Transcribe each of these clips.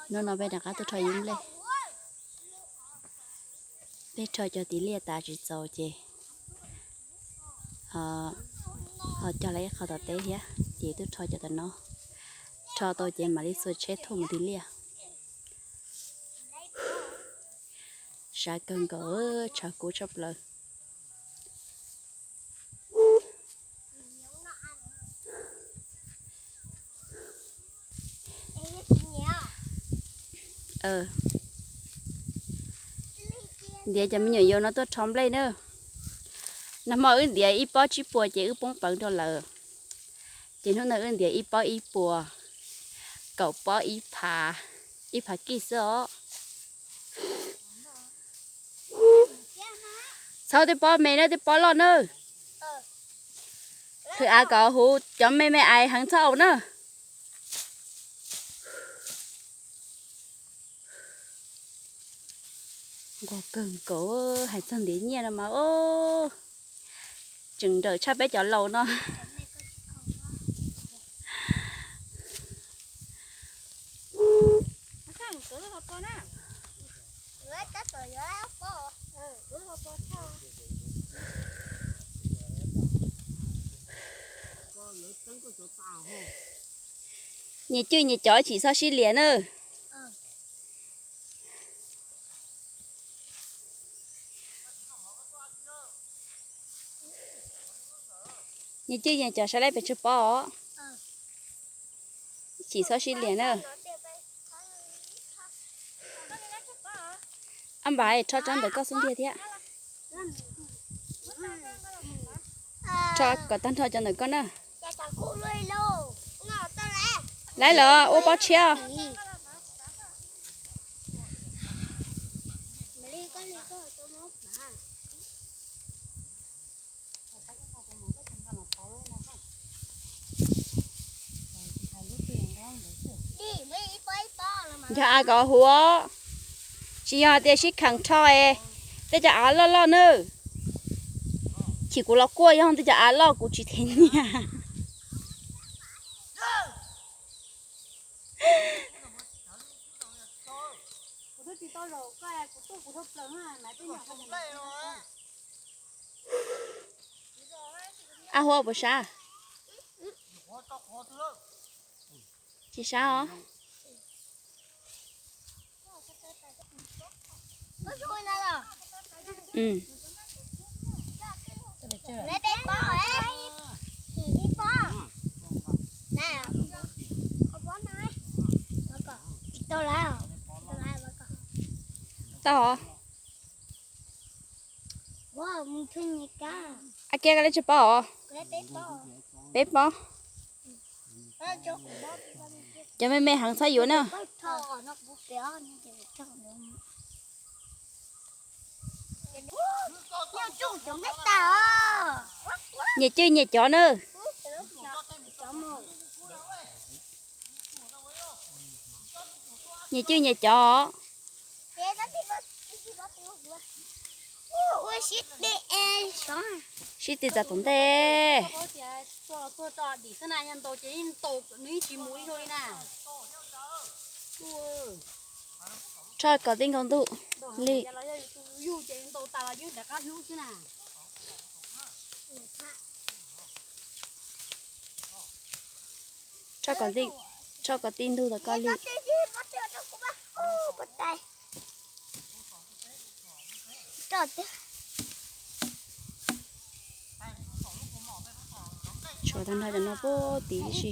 Hnub no peb rov qab tuaj rho yub nplej. Peb rho cov tiv liaj tas tsis txaus ces ho cog lawv ib qho tom teb thiab ces tuaj rho cov tom no. Rho tau ces mam li xuas tsheb thauj mus tiv liaj. Sab kawg nkaus, tshav kub tshaj plaws. Ntiav cov me nyuam yaus no tuaj rho nplej na. Nag hmo wb ntiav ib pob tsib puas ces wb poob pawv rau lawm. Ces hnub no wb ntiav ib pob ib puas, kaum pob ib phav, ib phav kij xwb os. Txhob tej pob me na, tej pob loj na. Thwm av kom huv, cov me me ais heev txhob au na. Nquag kawg nkaus, hais txog ntiav nyiaj no mas tseem nrawm tshaj peb cov laus no. Nyias cwj nyias cov, tsis txhob sib lias na. Nyias cwj nyias cov, saib lawv pes tsawg pob os. Tsis txhob sib lias na. Ab npam, rho tsob ntawm koj xub ntiag thiab. Rho kom tag nrho cov ntawm koj na. Lawv los ua pob tshiab. Yog av kom huv, tsis yog hais tias sib kheev rho es tej cov av loj loj na. Chim kuv los kuaj yog tej cov av loj kuv tsis them nyiaj. Ab huab puas sab? Tsis sab os. Tau os. Ab kiab, koj lab tsawg pob os? Peb pob. Cov me me heev txhob yuav na. Nyias cwj nyias cov na. Nyias cwj nyias cov. Sib tw txog tom ntej. Rho kom tij nkaus ntuj li. Rho kom tij, rho kom tij ntug tom koj li. Tshuav tag nrho cov no puag tid tib si.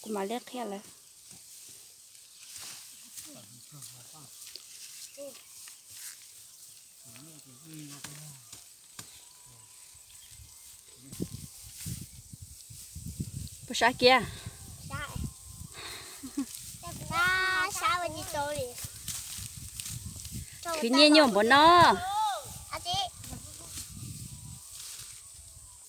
Kuv mam li qhia lawv. Puas sab kiag? Khwv nyiaj nyuaj npaum no.